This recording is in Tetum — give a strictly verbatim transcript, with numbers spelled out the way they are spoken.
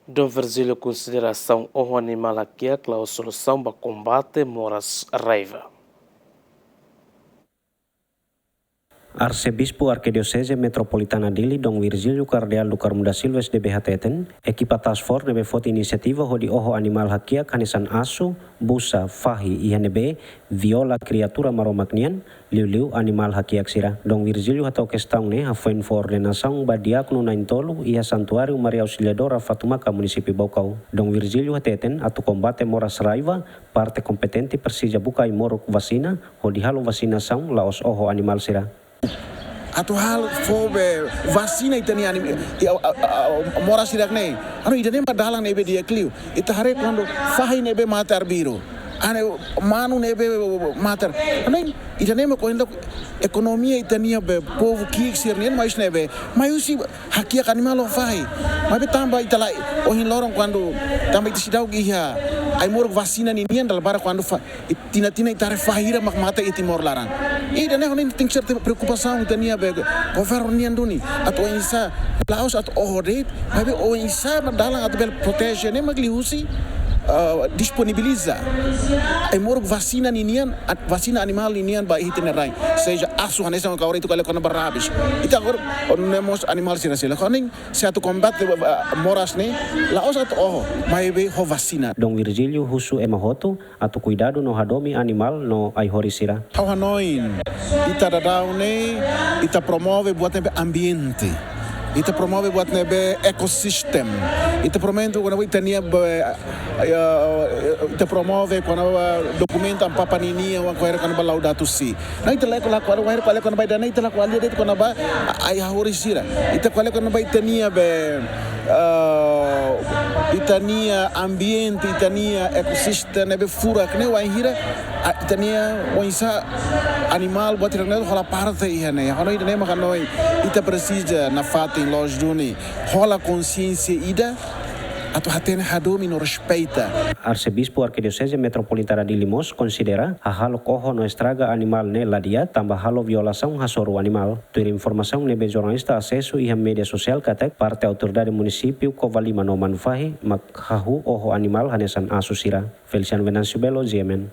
Dom Virgílio konsidera asaun oho animál hakiak la'ós solusaun ba kombate moras raiva. Arsebispu Arkidioseze Metropolitana Dili, Dom Virgílio Kardeál do Carmo da Silva, S D B, hateten, ekipa task force ne'ebé foti inisiativa hodi oho animál hakiak hanesan asu, busa, fahi, iha ne'ebé viola kriatura Maromak nian, liuliu animál hakiak sira. Dom Virgílio hato'o kestaun ne'e hafoin fó ordenasaun ba diákonu na'in-tolu iha Santuáriu Maria Auxiliadora Fatumaka, Munisípiu Baucau. Dom Virgílio hateten, atu kombate moras raiva, parte kompetente presiza buka ai-moruk vasina, hodi halo vasinasaun la'ós oho animál sira. Atu halo fó be vasina ita-nia anim-, i, a, a, a, moras sira-ne'e. Anu, ida-ne'e mak dalan ne'ebé di'ak liu. Ita haree kuandu fahi ne'ebé mate arbiru. Anu, manu ne'ebé mate. Anu, ida-ne'e mak kuandu ekonomia ita-nia be povu ki'ik sira-nian mai husi ne'ebé. Mai husi hakiak animál ho fahi. Maibé tanba ita la, ohin loron kuandu tanba ita seidauk iha ai-moruk vasina ninian dala barak kuandu fa-, i-, tinan-tinan ita haree fahi hira mak mate iha Timor laran. Ida-ne'e hanoin tenke ser preokupasaun ita-nia be governu nian duni. Atu oinsá, la'ós atu oho de'it, maibé oinsá mak dalan atu bele proteje ne'e mak liuhusi, ah, disponibiliza ai-moruk vasina ninian, at-, vasina animál ninian ba iha ita-nia rai. Seja asu hanesan agora ita ko'alia kona-ba rabis. Ita agora, oh, ne'e mós animál sira seluk. Hanoin, se atu kombate, ah, moras ne'e, la'ós atu oho, maibé ho vasina. Dom Virgílio husu ema hotu atu kuidadu no hadomi animál no ai-horis sira. Ha'u hanoin, ita daudaun ne'e, ita promove buat ne'ebé ambiente. Ita promove buat ne'ebé ekosistema. Ita promove kona-ba ita-nia be, eh, ita promove kona-ba dokumentu Amu Papa ninian, oan ko'alia kona-ba Laudato Si'. Ne'e ita la ko'alia, ko'alia, ko'alia kona-ba ida-ne'e, ita la ko'alia de'it kona-ba a-, ai-horis sira. Ita ko'alia kona-ba ita-nia be, ah, ita-nia ambiente, ita-nia ekosistema ne'ebé furak ne'e wainhira, ah, ita-nia oinsá animál buat sira-ne'e hola parte iha ne'e. Hanoin ida-ne'e mak hanoin ita presiza nafatin loos duni hola konsiénsia ida atu hatene, hadomi no respeita. Arsebispu Arkidioseze Metropolitana Dili mós konsidera hahalok oho no estraga animál ne'e la di'ak tanba halo violasaun hasoru animál. Tuir informasaun ne'ebé jornalista asesu iha média sosiál katak parte autoridade munisípiu Covalima no Manufahi mak hahú oho animál hanesan asu sira. Feliciano Venâncio Belo, G M N.